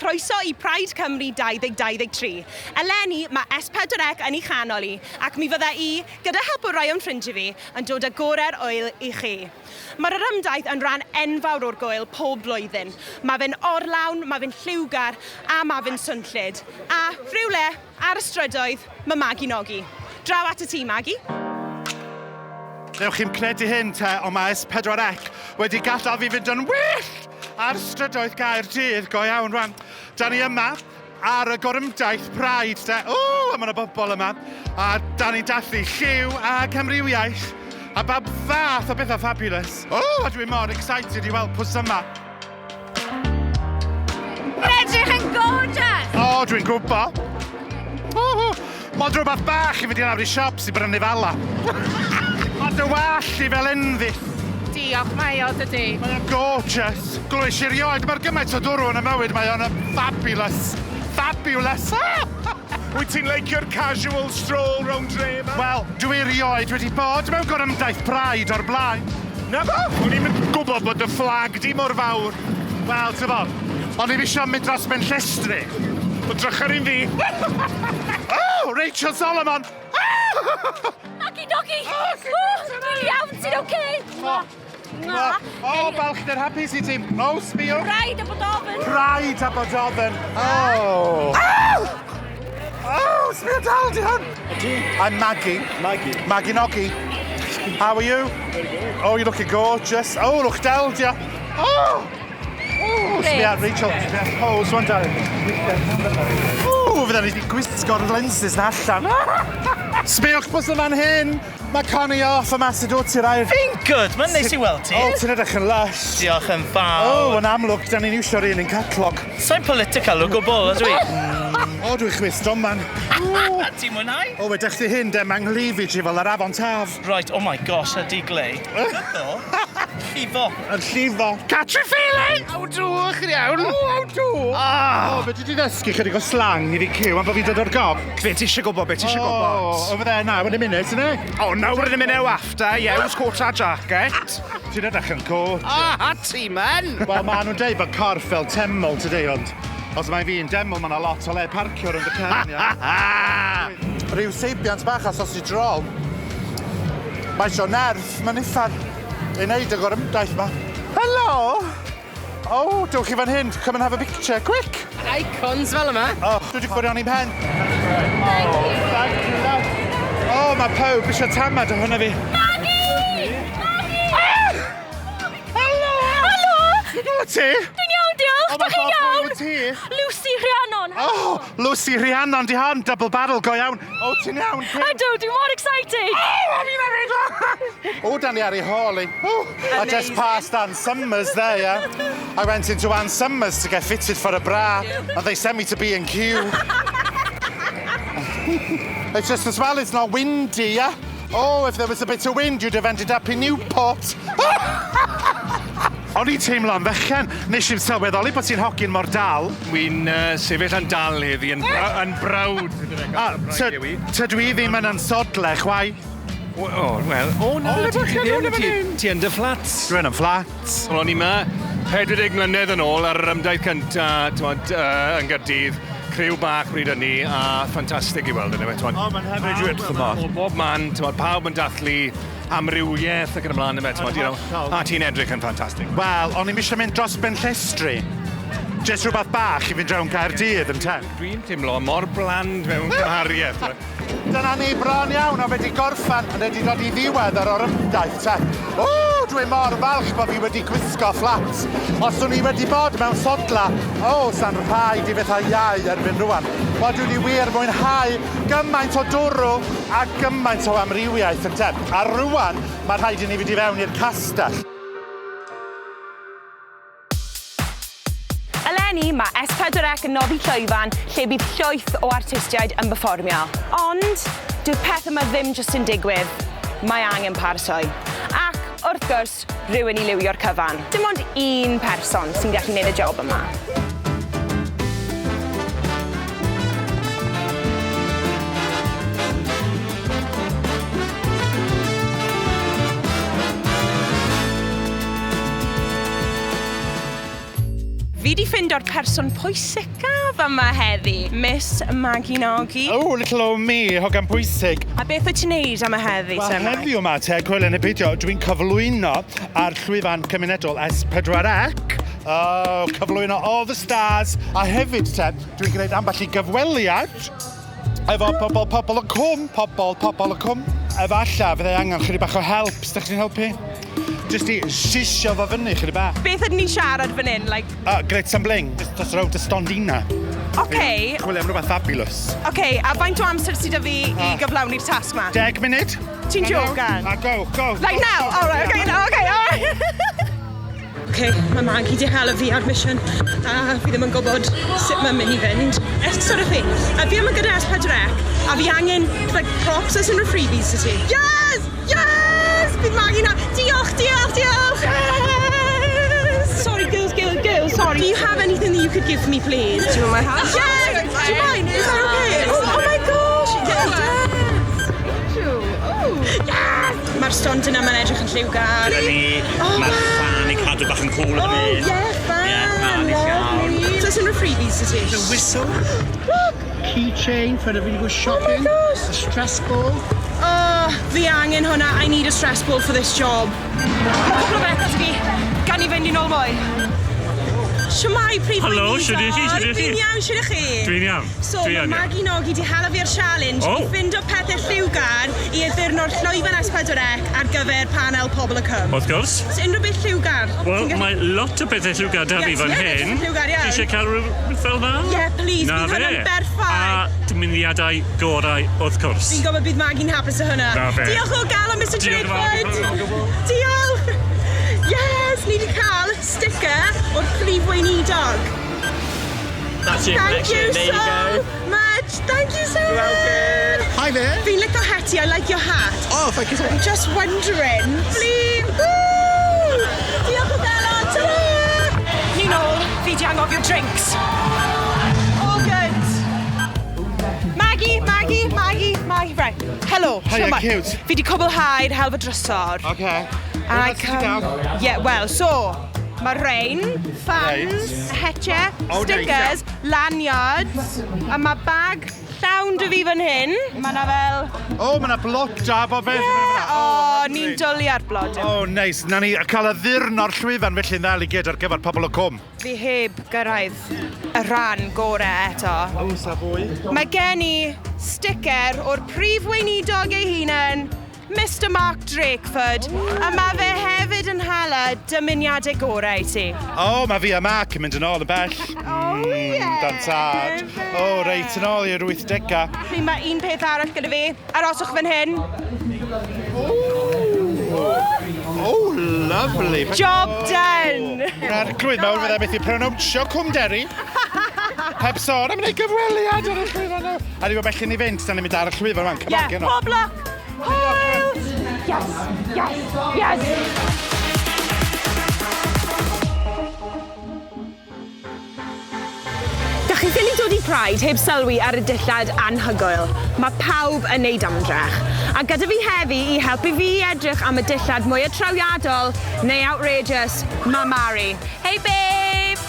croeso i Pride Cymru 2023. Eleni, mae S4C yn ei chanol i, ac mi fydda i, gyda help o rai o'n ffrindiau fi, yn dod â gorau'r ŵyl i chi. Mae'r orymdaith yn rhan enfawr o'r gŵyl pob blwyddyn. Mae fe'n orlawn, mae fe'n lliwgar, a mae fe'n swnllyd. A, rhywle, ar y strydoedd, mae Magi Nogi. Draw at y tŷ, Magi. Newch chi'm credu hyn te, ond mae S4C wedi gadael fi fynd yn wyllt ar strydoedd Gaerdydd go iawn rwan. Da ni yma ar y gorymdaith Pride te. O, a mae yna bobl yma. A da ni'n dathlu lliw ac amrywiaeth a bob fath o bethau fabulous. O, a dwi mor excited i weld pws yma. Mae'n edrych yn gorgeous! O, dwi'n gwybod. Woohoo! Mond rhywbeth bach i fynd i lawr i siop i brynu fala. Mae dy wallt i fel enfys. Diolch, mae o, dydy. Mae o'n gorgeous. Glwys i erioed, mae'r gymaint o dwrw yn y mywyd, mae o'n fabulous. Fabulous! Wyt ti'n leicio'r casual stroll rownd dre 'ma? Wel, dwi erioed wedi bod mewn gorymdaith Pride o'r blaen. Na fo? O'n i'm yn gwybod bod dy fflag di mor fawr. Wel, t'bo', o'n i'm isio mynd dros ben llestri. Wel, drycha ar un fi. Oh, Rachel Solomon! Magi Nogi! O, dwi'n iawn, ti'n oce? O, balchder hapus i ti. O, sbio. Rhaid a bod ofyn. Pride a bod ofyn. Oh. Oh, sbio dal di hwn. I'm Maggie. Maggie. Maggie Noggy. How are you? Very good. Oh, you're looking gorgeous. Oh, look del di. Oh! Oh, sbia, Rachel. Sbia, pose one, darling. Ooh, fydda ni wedi gwisgo'r lenses na allan. Sbiwch bws yn fan hyn. Mae Connie off yma sydd o ti'r air. Fi'n good, mae'n neis i weld ti. O, ti'n edrych yn lush. Diolch yn fawr. O, yn amlwg, da ni'n iwsio'r un yn catalog. Sa'n political o gwbl, ydw i? O, dwi'n chwith doman. Ti'n mwynhau? O, wedech chi hyn, de, mae'n nghlif i ti fel yr afon Taf. Right, oh my gosh, ydy glei. Good though. Llifo. Yn llifo. Catch a feeling! Aw do, chi'n iawn? O, aw do! Ah! O, fe di ddysgu chydig o slang i fi cyw, am bod fi'n dod o'r gob. Be ti eisiau gwybod, be ti eisiau gwybod? Oh, over there now in a minute, innit? Oh, now we're in a minute after, yeah, who's caught our jacket? Ti'n edrych yn cool. Ah, ti, man! Wel, maen nhw'n deud bod corff fel teml today, ond os mae fi'n deml, mae yna lot o le parcio rownd y cefn, ia. Rhyw seibiant bach a sausage roll. Mae isio nerth, mae'n uffar i wneud y gorymdaith ma. Helo! Oh, dewch i fan hyn, come and have a picture, quick! Icons fel yma. Oh, dwi wedi gwirioni pen. Thank you. Thank you, love. Oh, mae pawb eisiau tamad o hwnna fi. Maggie! Maggie! Helo! Helo! Sut wyt ti? Dwi'n iawn, diolch. Oh my Dach chi'n God, iawn? pwy wyt ti? Lucy Rhiannon. Oh, Lucy Rhiannon di hon, double barrel go iawn. Oh, ti'n iawn? Kim? Ydw, dwi'n mor excited. Oh, I'm in hefyd! Oh, dan ni ar ei hôl i. Oh, I just passed Ann Summers there, yeah. I went into Ann Summers to get fitted for a bra, and they sent me to B&Q. It's just as well it's not windy, yeah? Oh, if there was a bit of wind, you'd have ended up in Newport. O'n i'n teimlo'n fechan. Nes i'm sylweddoli bod ti'n hogyn mor dal. Wy'n sefyll yn dal heddi, yn, yn brawd. A, tydw i ddim yn ansodle, chwaith. O, wel, o na, O, le ti bach ti yn ddim, fan hyn? ti yn dy fflat. Dwi'n yn fflat. Wel, o'n i 'ma 40 mlynedd yn ôl ar yr ymdaith cynta, t'mod, yn Gaerdydd, criw bach bryd hynny, a ffantastig i weld yndyfe, t'mod. O, ma'n hyfryd dwi wrth fy modd. O bob man, t'mod, pawb yn dathlu amrywiaeth ac yn y blaen yndyfe, t'mod, you know, hollol. a ti'n edrych yn ffantastig. Wel, o'n i'm eisiau mynd dros ben llestri. Jyst rhywbeth bach i fynd rownd Caerdydd, yn te. Dwi'n teimlo mor bland mewn cymhariaeth. t'mod. Dyna ni bron iawn, a wedi gorffan, a wedi dod i ddiwedd ar orymdaith, te. O, dwi mor falch bod fi wedi gwisgo fflat. Os o'n i wedi bod mewn sodla, o, sa'n rhaid i bethau iau erbyn rwan. Wel, dwi wedi wir mwynhau gymaint o dwrw a gymaint o amrywiaeth, yn te. A rwan, mae rhaid i ni fynd i fewn i'r castell. Eleni, mae S4C yn noddi llwyfan lle bydd llwyth o artistiaid yn perfformio. Ond, dyw'r peth yma ddim jyst yn digwydd. Mae angen paratoi. Ac, wrth gwrs, rhywun i liwio'r cyfan. Dim ond un person sy'n gallu gwneud y job yma. Fi Fi di ffindo'r person pwysicaf yma heddi, Miss Maggie Nogi. Oh, little old me, hogan pwysig. A beth wyt ti'n neud am y heddi, Wel, te, Mag? heddiw yma, te, coelio neu beidio, dwi'n cyflwyno ar llwyfan cymunedol S4C. Oh, cyflwyno all the stars. A hefyd, te, dwi'n gwneud ambell i gyfweliad efo pobl, pobl y cwm, pobl, pobl y cwm. Efalla, fyddai angen chydig bach o help, os ydych chi'n helpu? Jyst i sisio fo fyny chydig bach. Beth ydyn ni'n siarad fan hyn? Like, Ah, Great and Bling, just dros rownd y stondina. okay, Chwilio am rhywbeth fabulous. okay, a faint o amser sydd 'da fi i gyflawni'r tasg ma? 10 munud? Ti'n jocan? A go, go. Like now? All right, okay, no, okay, all right. Okay, mae Maggie di hala fi ar mission a fi ddim yn gwybod sut mae'n mynd i fynd. Sort of thing. A fi yma gyda S4C a fi angen like, props as unrhyw freebies i ti. Yes! Yes! Bydd Maggie na. Diolch, diolch, diolch! Yes! Sorry, girls, girls, girls, sorry. Do you have anything that you could give me, please? Do you want my hat? Yes! Do you mind? Is that okay? Oh, oh my gosh! Yeah, yes! Yes! Mae'r stondin yma'n edrych yn lliwgar. Ni, Oh, mae'r wow. fan i cadw bach yn cool Oh, yn hyn. yeah, fan. Yeah, fan i llawn. Lovely. So it's unrhyw freebies i ti? The whistle. Keychain for the really good shopping. Oh gosh. A stress ball. Oh, fi angen hwnna. I need a stress ball for this job. Mae cwpl o bethau fi. Gan i fynd i nôl mwy. Shwmae, prif Helo, weinidog. shwd ydych chi, shwd ydych chi? Fi'n iawn, shwd ydych chi? Dwi'n iawn. So, Dwi mae yn iawn. Maggie Nogi di hala fi ar challenge Oh. i ffindo pethau lliwgar i addurno'r llwyfan S4C ar gyfer panel Pobl y Cwm. Wrth gwrs. So, unrhyw beth lliwgar? Wel, Ti'n gallu- mae lot o bethau lliwgar da fi Yes, fan ie, hyn. lliwgar iawn. Ti eisiau cael rhywbeth fel 'na? Yeah, please, Na bydd fe. hwnna'n berffaith. A dymuniadau gorau, wrth gwrs. Fi'n gwybod bydd Maggie'n hapus o hwnna. Na fe. Diolch o galon, Mr Diolch yn fawr. Drakeford. Diolch. Yes, ni wedi cael sticker o'r prif weinidog. That's your Thank collection. you There you so go. much. Thank you so much. Hi there. Fi'n licio het ti, I like your hat. Oh, thank you so I'm much. just wondering. Please. Woo! Diolch o galon. Ta-ra! Ni nôl, fi di anghofio drinks. All good. Maggie, Maggie, Maggie, Maggie. Right. Hello. Hiya, shwmae? cute. Fi di cwblhau'r helfa drysor. Okay. And I Beth ti gael? Yeah, well, so, mae rhain, fans, hetiau, Oh, nice, stickers, lanyards, a mae bag llawn 'da fi fan hyn. Mae na fel... O, mae yna bloda bob beth. Yeah, o, ni'n dwlu ar blodyn. Oh, nice. Na ni cael addurno'r llwyfan felly'n ddal i gyd ar gyfer pobl y cwm. Fi heb gyrraedd y rhan gorau eto. O, sa fwy. Mae gen i sticker o'r prif weinidog ei hunan, Mr Mark Drakeford, a mae fe hefyd yn hala dymuniadau gorau i ti. O, mae fi a Mark yn mynd yn ôl yn bell. Oh, ie. Dan tad. O, reit yn ôl i'r 80au. Mi mae un peth arall gyda fi. Aroswch fan hyn. Oh, lovely. Job done! Arglwydd mawr fydda beth i pronownsio Cwm Derry. Heb sôn am wneud gyfweliad ar y llwyfan nhw. A ni bell i fynd, da ni'n mynd ar y llwyfan rwan. Come on, Yeah, get on. pob luck! Hwyl! Yes, yes, yes! Dach chi ffili dod i Pride heb sylwi ar y dillad anhygoel. Mae pawb yn neud ymdrech. A gyda fi heddi i helpu fi edrych am y dillad mwyaf trawiadol neu outrageous, mae Mari. Hey, babe!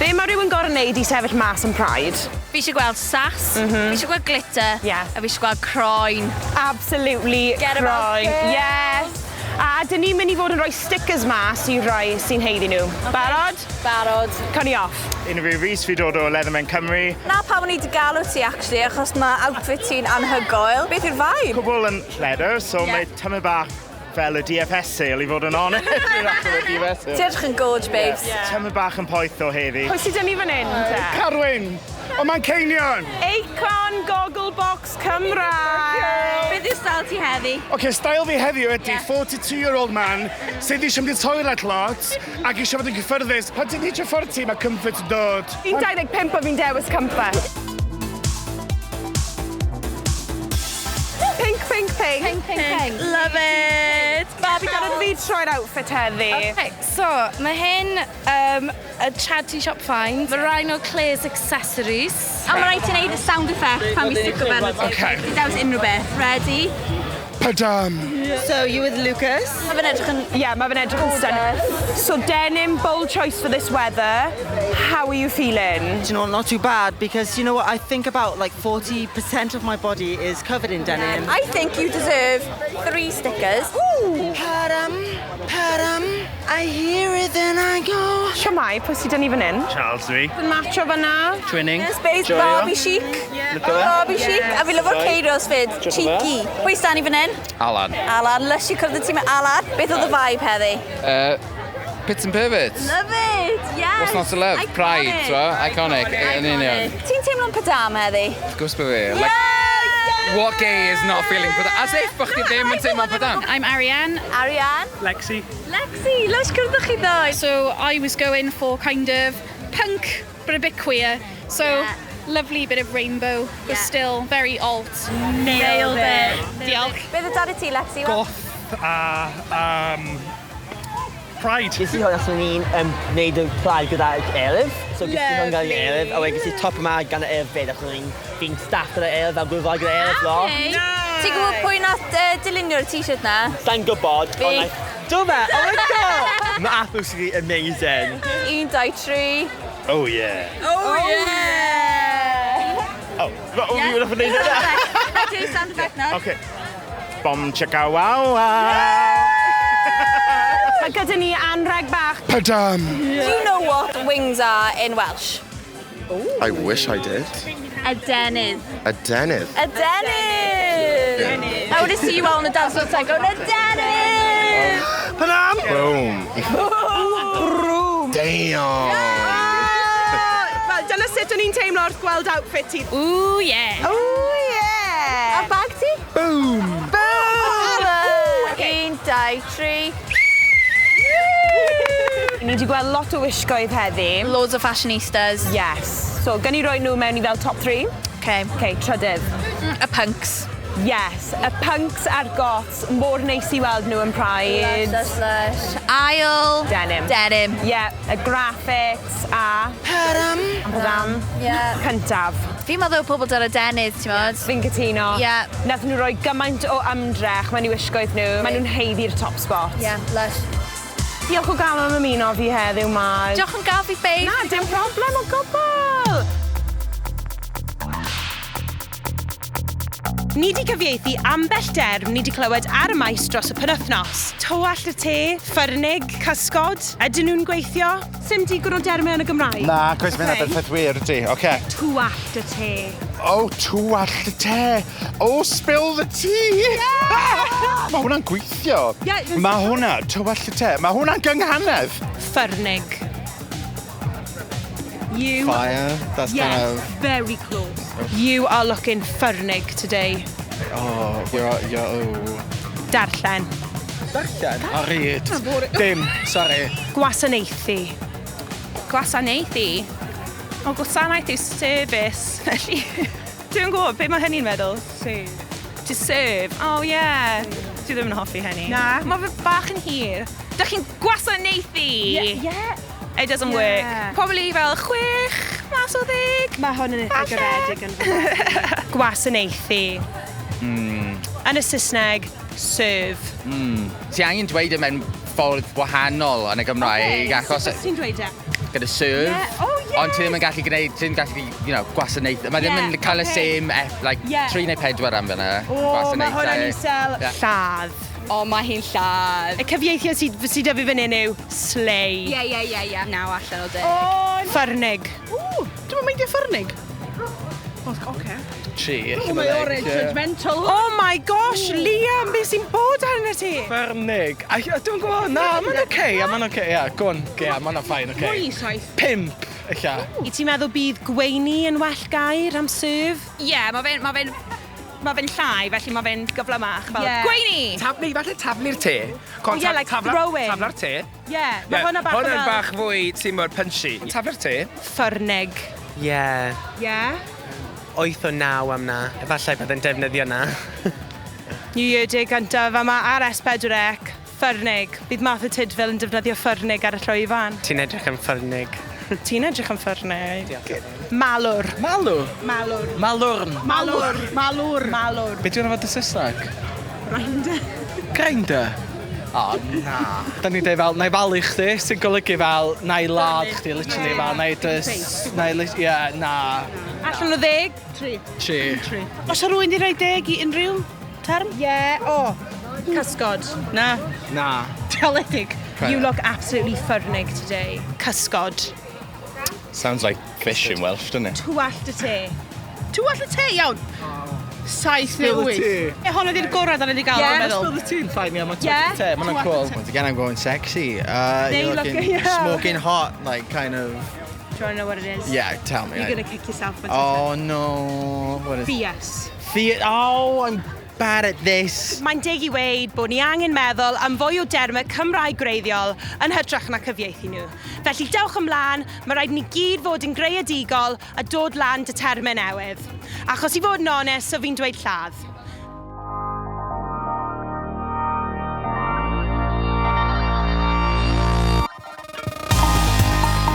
Be mae rhywun gorau wneud i sefyll mas yn Pride? Fi eisiau gweld sass, fi eisiau gweld glitter, Yeah. a fi eisiau gweld croen. Absolutely Get 'em out croen. there. Yes. A dyn ni'n mynd i fod yn rhoi stickers mas i rai sy'n haeddu nhw. Barod? Barod. Cawn ni off. Unrhyw fi Rhys, fi dod o Leatherman Cymru. Na pam o'n i wedi galw ti, actually, achos mae outfit ti'n anhygoel. Beth yw'r vibe? Cwbl yn leather, so Yeah. mae tymed bach fel y DFS sale i fod yn honest. Dwi'n allan o'r DFS sale. Ti edrych yn gorge, babes. Yeah. Tymed bach yn poeth o heddi. Pwy sydd 'da ni fan hyn, te? Carwyn! O Manceinion! Icon Gogglebocs Cymraeg. Beth yw style ti heddi? OK, style fi heddiw ydy Yeah. 42-year-old man sydd eisiau mynd i toilet lot ac eisiau fod yn gyffyrddus. Pan ti'n hitio 40, mae comfort yn dod. Fi'n 25 a fi'n dewis comfort. Pink, pink, pink. Pink, pink, pink. Love it. Barbie, gad fi troi'r outfit heddi. Okay, so mae hyn a charity shop find. Mae rhain o Claire's Accessories. A mae rhaid ti wneud y sound effect pan fi stico fe ar y Okay. Ti dewis unrhyw beth. Ready? Padam. So you with Lucas? Mae fe'n edrych yn... Yeah, mae fe'n edrych yn stunning. So denim, bold choice for this weather. How are you feeling? Do you know what, not too bad because you know what, I think about like 40% of my body is covered in denim. I think you deserve three stickers. Ooh. Padam, padam, I hear it then I go. Siamai, pwy sydd 'da ni fan hyn? Charles dwi. Yn matcho fan'na. Twinning. Space Joio. Barbie chic. Barbie chic. A fi lyfo'r ceirios fyd. Cheeky. Pwy sdan ni fan hyn? Alan. Alan. Lush i cwrdd y tîm Alan. Beth oedd y vibe heddi? Pits and Perverts. Love it! Yes! What's not to love? Iconic. Pride, t'mo? Iconic. Yn union. Ti'n teimlo'n padam heddi? Wrth gwrs bod fi. Like, what gay is not feeling padam? As if bod chdi ddim yn teimlo'n padam. I'm Ariane. Ariane. Lexi. Lexi, lush cwrdd â chi ddoe. So I was going for kind of punk, but a bit queer. So Yeah. lovely bit of rainbow, but Yeah. still very alt. Nailed it. Diolch. Beth oedd dan i ti, Lexi? Goth a Pride. Ges i hwn achos o'n i'n wneud y plaid gyda Elif. So ges i hwn gan Elif, a wedyn ges i top yma gan Elif fyd, achos o'n i'n fi'n staff gyda Elif a gwirfoddoli gyda Elif lot. Okay. Ti'n gwybod pwy nath dylunio'r t-shirt na? Sa'n gwybod, Fi. ond like, do fe, oh my god! Mae absolutely amazing. 1, 2, 3. Oh yeah. Oh, yeah! Oh, oh, yeah. Fi wedi gwneud hynna. Do sound effect nawr. Okay. Bom chicka wow wow. Mae gyda ni anreg bach. Padam. Do you know what wings are in Welsh? I wish I did. Adenydd. Adenydd. Adenydd! I want to see you all on the dance floor tonight going, Adenydd! Padam! Boom. Brwm. Damn. Wel, dyna sut o'n i'n teimlo wrth gweld outfit ti. Ooh, yeah. Ooh, yeah. A bag ti? Boom. Boom! 1, 2, 3. Ni wedi gweld lot o wisgoedd heddi. Loads o fashionistas. Yes. So, gan i roi nhw mewn i fel top 3? Okay. Okay, trydydd. Y punks. Yes, y punks a'r goths, mor neis i weld nhw yn Pride. Lush, lush, lush. Ail. Denim. Denim. Yeah, y graphics a... Padam. Padam. Yeah. Cyntaf. Fi'n meddwl pobl dyr adenydd, ti'n modd? Fi'n cytuno. Yeah. Nath nhw roi gymaint o ymdrech mewn i wisgoedd nhw. Maen nhw'n haeddu'r top spot. Yeah, lush. Diolch o galon am ymuno fi heddiw, Maj. Diolch yn gael fi, babe. Na, dim problem o gwbl. Ni di cyfieithu ambell derm ni di clywed ar y maes dros y penwythnos. Tywallt y te, ffyrnig, cysgod. Ydyn nhw'n gweithio? Sim digon o dermau yn y Gymraeg? Na, cwes mae'n Ocê. berffaith wir, ydy. Oce. Tywallt y te. Oh, tywallt y te. Oh, spill the tea. Mae hwnna'n gweithio. Ie, Mae hwnna, tywallt y te. Mae hwnna'n gynghanedd. Ffyrnig. You... Fire. That's Yes, kind of. very close. You are looking ffyrnig today. Oh, you're oh. Darllen. Darllen? O, read. Dim, sorry. Gwasanaethu. Gwasanaethu. O, gwasanaeth yw service. Felly, dwi'n gwybod beth mae hynny'n meddwl. Serve. To serve. Oh, yeah. Dwi ddim yn hoffi hynny. Na. Mae fe bach yn hir. Dych chi'n gwasanaethu. Yeah. yeah. It doesn't Yeah. work. Probably fel 6 mas o 10. Mae hwn yn eitha garedig yn Gwasanaethu. Yn y Saesneg, serve. Ti angen dweud e mewn ffordd wahanol yn y Gymraeg, achos Sut ti'n dweud e? gyda serve. Yeah. Oh, yes. Ond ti ddim yn gallu gwneud, ti ddim yn gallu, you know, gwasanaeth. Mae ddim Yeah, yn cael y okay. same, like, Yeah. 3 neu 4 am fyna. O, mae hwnna'n isel. Yeah. Lladd. O, mae hi'n lladd. Y cyfieithiad sydd sy 'da fi fan hyn yw slay. Ie, ie, ie, ie. 9 allan o 10. Ffyrnig. Ww, dwi'n meindio ffyrnig. Oce. 3. Oh, mae o'r judgmental. Oh my gosh, Liam, beth sy'n bod arno ti? Ffyrnig. Ai, Dwi'n gwybod, na, mae'n oce, yeah, mae'n oce, ie, go on, ie, mae'n fine, oce. Mwy i 7. 5, ella. I ti'n meddwl bydd gweini yn well gair am serve? Ie, yeah, mae fe'n ma fe ma fe'n llai, felly mae fe'n gyflymach. Fel, Yeah. Gweini! Neu falle taflu'r te. Oh, yeah, like throwing. Tafla'r te. Yeah, mae hwnna bach Hwnna'n fel bach fwy, ti'n mor punchy. Taflu'r te. Ffyrnig. Yeah, Yeah? 8 o 9 am na. Efallai byddai'n defnyddio na. New Year Day gyntaf yma ar S4C. Ffyrnig. Bydd Martha Tudful yn defnyddio ffyrnig ar y llwyfan. Ti'n edrych yn ffyrnig. Ti'n edrych yn ffyrnig. Malwr. Malw? Malwr. Malwrn. Malwr. Malwr. Malwr. Be dwi'n fod y Saesneg? Grindr. Grindr? O, na. Da ni'n dweud fel, na i falu chdi, sy'n golygu fel, na i ladd chdi, literally, fel, na i dys, na i, ie, na. Allan o ddeg? Tri. Tri. Tri. Os o rwy'n di rhoi deg i unrhyw term? Ie, yeah, o. Cysgod. Na. Na. Dialedig. You look absolutely ffyrnig today. Cysgod. Sounds like fish in Welsh, doesn't it? Twallt y te. Twallt y te, iawn. Saith neu Spill the wyth. tea. Ie, hwn ydy'r gorau da ni wedi gael, Yeah. dwi'n meddwl. Spill the tea yn fine, ie, mae'n Yeah. twallt y te, mae'n cool. Once again, I'm going sexy. They You're look- looking yeah. smoking hot, like kind of. Do you want to know what it is? Yeah, tell me. You're going to kick yourself. when Oh no! What is? Fierce. Fiat. Oh, I'm bad at this. Mae'n deg i weud bod ni angen meddwl am fwy o dermau Cymraeg gwreiddiol yn hytrach na cyfieithu nhw. Felly dewch ymlaen, mae rhaid ni gyd fod yn greadigol a dod lan dy termau newydd. Achos i fod yn onest, so fi'n dweud lladd.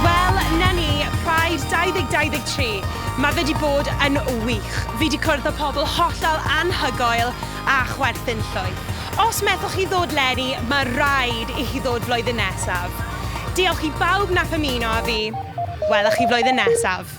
Wel, na ni, Pride 2023. Mae fe wedi bod yn wych. Fi wedi cwrdd â pobl hollol anhygoel a chwerthin llwyth. Os methoch chi ddod leni, mae rhaid i chi ddod flwyddyn nesaf. Diolch i bawb nath ymuno â fi. Welwch chi flwyddyn nesaf.